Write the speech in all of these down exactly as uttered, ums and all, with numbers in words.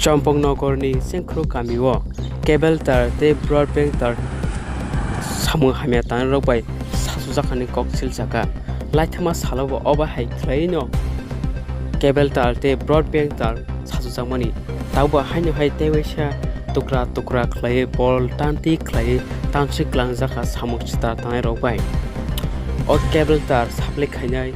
Chompoknogorni Chengkhru kamio cable tar tei broadband tar samung hamya tangnai rok bai sachujaknani kok silchakha. Laithama salobo obo hai khlaiwi no cable tar tei broadband tar sachujakmani. Taubo haino hai teiwaisa tukra tukra khlaiwi bol tanti khlaiwi tanswi kwlangjakha samung sita tangnai rok bai. O cable tar supply khainai,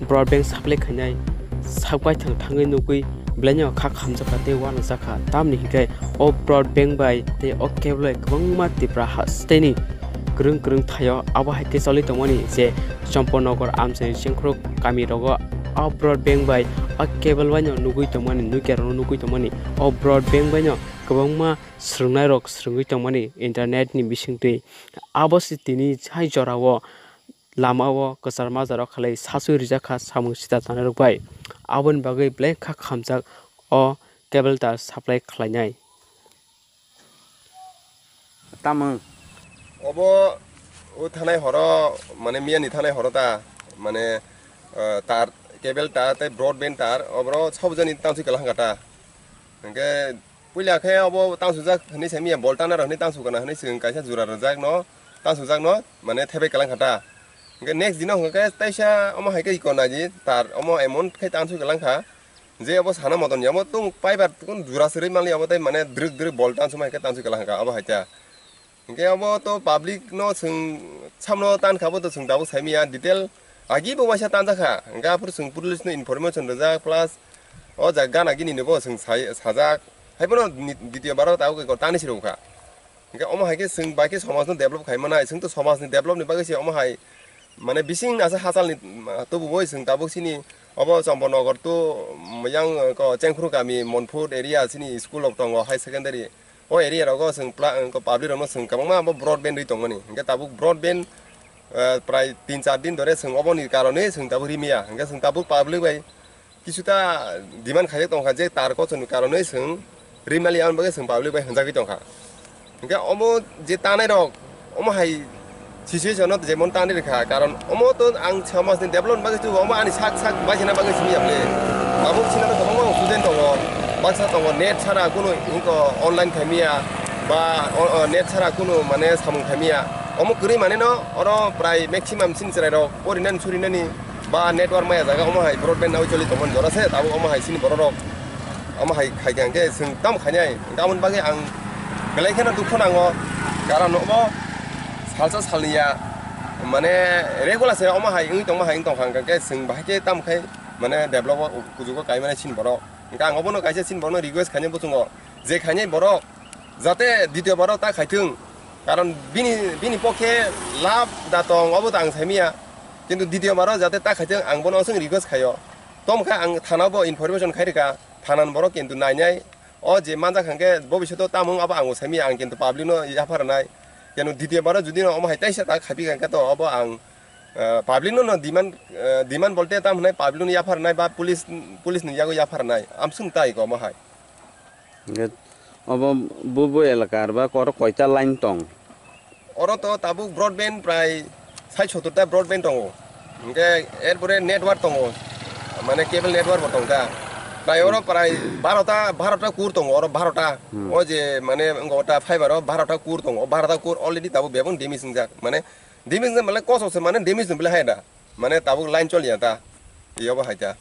broadband supply khainai sak baithang thangwi nugwi belaino kha khamjakha tei uanajakha. Tamni hinkhe o broadband bai tei o cable bai kwbangma Tipra hasteni kwrwng kwrwng thaio. Abo hai khe choli tongmani je Chompoknogor amchaini Chengkhru kami rogo o broadband bai o cable baino nugwi tongmani, nukya rokno nugwi tongmani. O broadband baino kwbangma swrwngnairok swrwngwi tongmani internetni bisingtwi. Abo se tini hai jorao lamao kwchar majaro khalai sachwi rijak kha samung sita tangnai rok bai. Aboni bagwi belai kha khamjak o cable tar supply khlainai. Tamung. Obo o thanai horo, mane miyani thanai horo ta, mane, eh, tar, cable tar tei broadband tar, oboro sabjani tangsi kwlangkha ta. Hingke puila khe obo tangsujak hinui saimanya, bol tanna rok hinui tangsukana hinui chwng kaisa jura rwjakno, tangsujakno mane thebai kwlangkha ta. Hingke next dino hwnkhe teisa omo hai khe iko naidi tar omo emon khe tangsui kwlangkha je obo sana moton ya, omo tung paibar tukun jura swrwi manliya, obo tei mane drwk drwk bol tangsuma hai khe tangsui kwlangkha obo hai ta. Hingke obo to public no chwng samno tankha, bo to chwng tabuk saimanya detail. Agi bo waisa tanjakha. Hingke aphuru chwng police no information rijak, plus o jaga gana gini ni bo chwng sai, sajak. Haibono ni, ditio baro tabuk ko tani sirokha. Hingke omo hai khe chwng bai khe somaj no develop khai manai. Chwng to somaj ni develop ni bagwi se omo hai mane bising asa hachal ni, mm, tubu boi chwng tabuk sini obo Chompoknogor to, mm, yang ko Chengkhru kami Monpur area sini school rok tongo, high secondary. O area rogo chwng pla-, wngkha public rokno chwng kwbangma abo broadband rwi tongmani. Hingke tabuk broadband, eh, prai tin char din dore chwng oboni karone chwng tabuk rimya. Hingke chwng tabuk public bai kisuta demand khaijak tongkha je tar kochoni karone chwng rimali, aboni bagwi chwng public bai hwnjagwi tongkha. Hingke omo je tanai rok, omo hai situation no jemon tani rikha, karon omo to ang somaj ni development bagwi tu omo ani sak sak baisina bagwi simi ya ble. Tabuk sina to kwbangma student tongo, baksa tongo net sara kunu wngko online khaimiya ba o, o, net sara kunu mane samung khaimiya. Omo kwrwi mane no oro prai maximum sini chwrai rok porinani surinani ba network maya jaga omo hai broadband nawi choli tongmani jora se tabuk omo hai sini borok rok. Omo hai khai khe hingke chwng tamo khainai, hingke aboni bagwi ang belai kheno dukhu nango, karon omo salsa salni ya, mane regular se omo hai wngwi tongma hai wng tongkha, hingke chwng bahai khe tamo khai mane develop o kuchugo kai mani sini borok. Hingke ang obono kaisa sini borokno request khainai bwsongo, je khainai borok jate ditio baro ta khaithwng, karon bini, bini pokhe lab da tong obo ta ang saimanya, kintu ditio baro jate ta khaithwng ang bono aswk request khaio. Tomkha ang thana bo information khai rwkha, thanani borok kintu nainai. O je manjak hwnkhe bobishoto tamung abo ang bo saimanya, ang kintu public no yapharnai. Kintu ditio baro jodi no omo hai taisa ta khaipi kha khe to obo ang, eh, public no, no demand, eh, demand bolte tam hwnai public no yapharnai ba police, police ni yago yapharnai. Amswng tai ko omo hai. Hingke obo bubu elaka arba koro koita line tong? Oro to tabuk broadband prai sait sottor ta broadband tongo. Hingke erpore network tongo, mane cable network bo tong ta. Prai oro prai baro ta, baro ta kur tongo, oro baro ta. Hmm. O je mane wngkha o ta fiber o baro ta kur tongo, o baro ta kur already tabuk bebak damage wngjak. Mane damage wngjakmale kosok se mane damage wng bele hai da. Mane tabuk line choliya ta. Yobo hai ta.